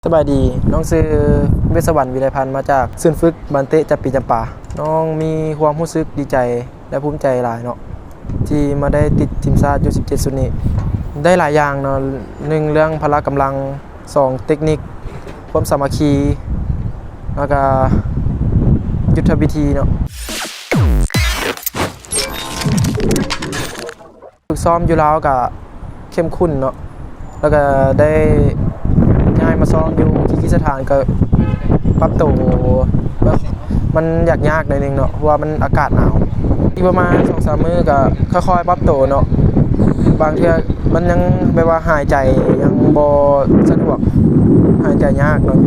ສະບາຍດີ, ນ້ອງຊື່ ເວດສະຫວັນ ວິໄລພັນ ມາຈາກສູນຝຶກບານເຕະຈຳປີຈຳປາ. ນ້ອງມີຄວາມຮູ້ສຶກດີໃຈ ແລະ ພູມໃຈຫຼາຍເນາະ ທີ່ມາໄດ້ຕິດທີມຊາດ ຢູສິບເຈັດ ຊຸດນີ້. ໄດ້ຫຼາຍຢ່າງເນາະ, ໜຶ່ງ ເລື່ອງພະລະກຳລັງ, ສອງ ເຕັກນິກ, ຄວາມສາມັກຄີ ແລ້ວກະຍຸດທະວິທີເນາະ. ຝຶກຊ້ອມຢູ່ລາວກະເຂັ້ມຂຸ້ນເນາະ, ແລ້ວກະໄດ້ຍ້າຍມາຊ້ອມຢູ່ກີກີສະຖານ ກະປັບໂຕ ມັນຍາກໆໜ້ອຍໜຶ່ງເນາະ ເພາະວ່າມັນອາກາດໜາວ. ອີກປະມານສອງສາມມື້ກະຄ່ອຍໆປັບໂຕເນາະ, ບາງເທື່ອມັນຍັງແບບວ່າຫາຍໃຈຍັງບໍ່ສະດວກ, ຫາຍໃຈຍາກເນາະ.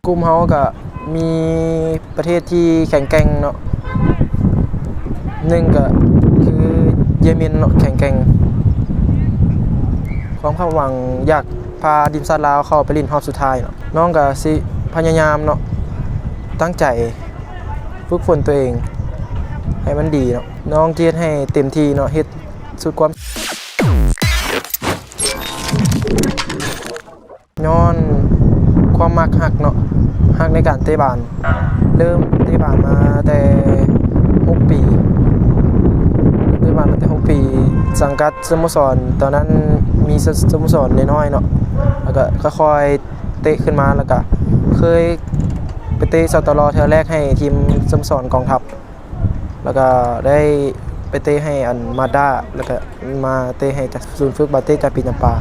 ກຸ່ມເຮົາກະມີປະເທດທີ່ແຂງແກ່ງເນາະ, ໜຶ່ງກະຄືເຢເມັນເນາະ ແຂງແກ່ງ, ຄວາມຄາດຫວັງຢາກພາທີມຊາດລາວເຂົ້າໄປຫຼິ້ນຮອບສຸດທ້າຍເນາະ. ນ້ອງກະຊິພະຍາຍາມເນາະ, ຕັ້ງໃຈຝຶກຝົນຕົວເອງໃຫ້ມັນດີເນາະ, ນ້ອງຈະເຮັດໃຫ້ເຕັມທີ່ເນາະ, ເຮັດສຸດຄວາມ ຍ້ອນຄວາມມັກຮັກເນາະ, ຮັກໃນການເຕະບານ. ເລີ່ມເຕະບານມາແຕ່ຫົກປີ, ເຕະບານມາແຕ່ຫົກປີ, ສັງກັດສະໂມສອນ ຕອນນັ້ນມີສະ ສະໂມສອນນ້ອຍໆເນາະ, ແລ້ວກະຄ່ອຍໆເຕະຂຶ້ນມາ, ແລ້ວກະເຄີຍໄປເຕະ ສຕລ ເທື່ອແລກໃຫ້ທີມສະໂມສອນກອງທັບ. ແລ້ວກະໄດ້ໄປເຕະໃຫ້ອັນມາດາ, ແລ້ວກະມາເຕະໃຫ້ສູນຝຶກບາເຕະຈຳປີຈຳປາ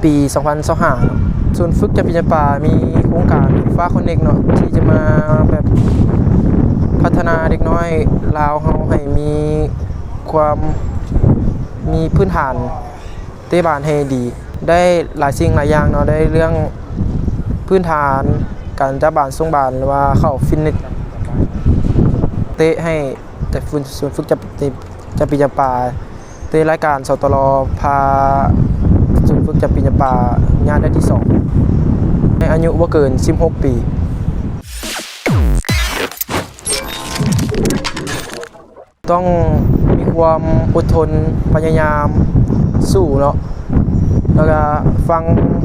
ປີສອງພັນຊາວຫ້າເນາະ. ສູນຝຶກຈຳປີຈຳປາມີໂຄງການຟ້າຄອນເນັກເນາະ ທີ່ຈະມາແບບພັດທະນາເດັກນ້ອຍລາວເຮົາໃຫ້ມີຄວາມ ມີພື້ນຖານ ເຕະບານໃຫ້ດີ, ໄດ້ຫຼາຍສິ່ງຫຼາຍຢ່າງເນາະ, ໄດ້ເລື່ອງພື້ນຖານການຈັບບານ ສົ່ງບານ ຫຼືວ່າເຂົ້າຟິດເນັດ, ເຕະໃຫ້ແຕ່ສູນ ສູນຝຶກຈຳ ຈຳປີຈຳປາ, ເຕະລາຍການ ສຕລ ພາສູນຝຶກຈຳປີຈຳປາຍາດໄດ້ທີສອງ ໃນອາຍຸບໍ່ເກີນສິບຫົກປີ. ຕ້ອງມີຄວາມອົດທົນ, ພະຍາຍາມ, ສູ້ເນາະ, ແລ້ວກະຟັງ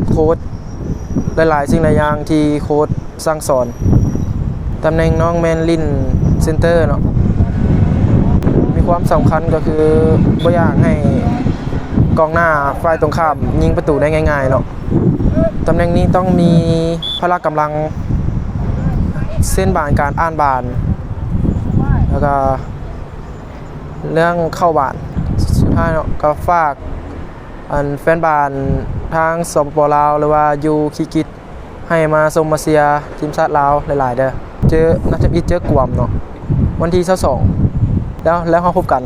ໂຄດຫຼາຍໆສິ່ງຫຼາຍຢ່າງທີ່ໂຄດສັ່ງສອນ. ຕຳແໜ່ງນ້ອງແມ່ນຫຼິ້ນເຊັນເຕີເນາະ, ມີຄວາມສຳຄັນກໍຄືບໍ່ຢາກໃຫ້ກອງໜ້າຝ່າຍຕົງຂ້າມຍິງປະຕູໄດ້ງ່າຍໆເນາະ. ຕຳແໜ່ງນີ້ຕ້ອງມີພະລະກຳລັງ, ເສັ້ນບານ, ການອ່ານບານ, ແລ້ວກະ ເລື່ອງເຂົ້າບານ. ສຸດທ້າຍເນາະ ກໍຝາກອັນແຟນບານທາງ ສປປ ລາວ ຫຼືວ່າຢູ່ຄີກິດ ໃຫ້ມາຊົມມາເຊຍທີມຊາດລາວຫຼາຍໆເດີ. ເຈີນັດທຳອິດເຈີກວມເນາະ ວັນທີຊາວສອງ ແລ້ວ ແລ້ວເຮົາພົບກັນ.